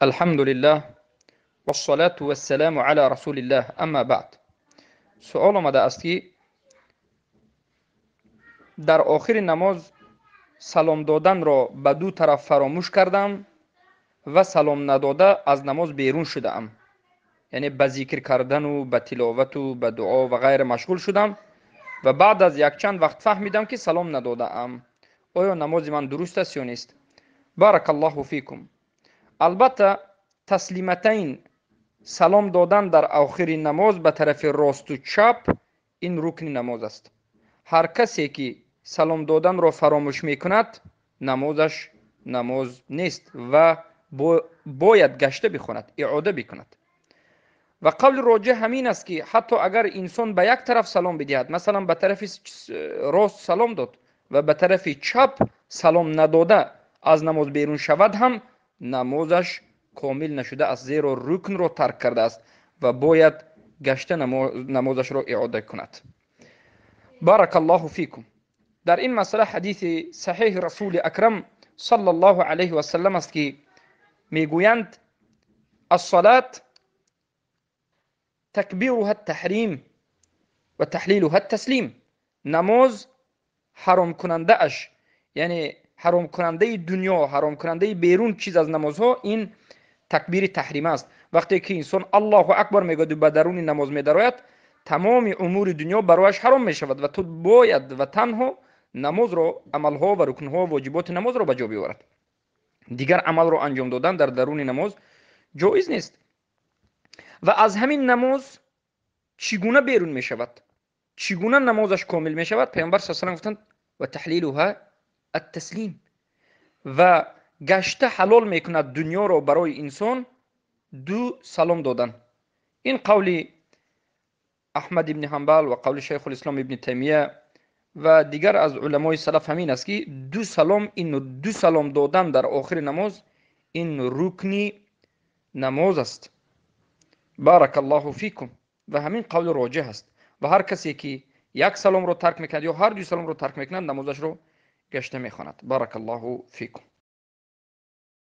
Алҳамдулиллаҳ вассалату вассаламу ала расулиллаҳ, амма баъд. Суол омадааст, ки дар охири намоз салом доданро ба ду тараф фаромӯш кардам ва салом надода аз намоз берун шудаам, яъне ба зикр кардану ба тиловату ба дуо ва ғайра машғул шудам ва баъд аз якчанд вақт фаҳмидам, ки салом надодаам. Оё намози ман дуруст аст ё нест? Баракаллоҳу фикум. Албатта, таслиматайн, салом додан дар охири намоз ба тарафи росту чап, ин рукни намоз аст. Ҳар касе ки салом доданро фаромӯш мекунад, намозаш намоз нест ва бояд гашта бихонад, иода бикунад. Ва қавли роҷеҳ ҳамин аст, ки ҳатто агар инсон ба як тараф салом бидиҳад, масалан, ба тарафи рост салом дод ва ба тарафи чап салом надода аз намоз берун шавад ҳам, намозаш комил нашуда аст, зеро рукнро тарк кардааст ва бояд гашта намозашро иода кунад. Баракаллоҳу фикум. Дар ин масъала ҳадиси саҳеҳи Расули Акрам саллаллоҳу алайҳи васаллам аст, ки мегӯянд: «Ассалат такбируҳа таҳрим ва таҳлилуҳа таслим». Намоз ҳаромкунандааш, яъне ҳаромкунандаи дунё, ҳаромкунандаи берун чиз аз намозҳо, ин такбири таҳрима аст. Вақте ки инсон «Аллоҳу акбар» мегӯяду ба даруни намоз медарояд, тамоми умури дунё барояш ҳаром мешавад ва ту бояд ва танҳо намозро, амалҳо ва рукнҳо, воҷиботи намозро ба ҷо биёварад. Дигар амалро анҷом додан дар даруни намоз ҷоиз нест. Ва аз ҳамин намоз чӣ гуна берун мешавад, чӣ гуна намозаш комил мешавад? Паёмбар с салам гуфтанд: «Ва таҳлилуҳа аттаслим». Ва гашта ҳалол мекунад дунёро барои инсон ду салом додан. Ин қавли Аҳмад ибни Ҳанбал ва қавли Шайхулислом Ибни Таймия ва дигар аз уламои салаф ҳамин аст, ки ду салом, ин ду салом додан дар охири намоз, ин рукни намоз аст. Баракаллоҳу фикум. Ва ҳамин қавли роҷеҳ аст ва ҳар касе ки як саломро тарк мекунад ё ҳар ду саломро тарк мекунад, намозашро гашта мехонад. Баракаллоҳу фикум.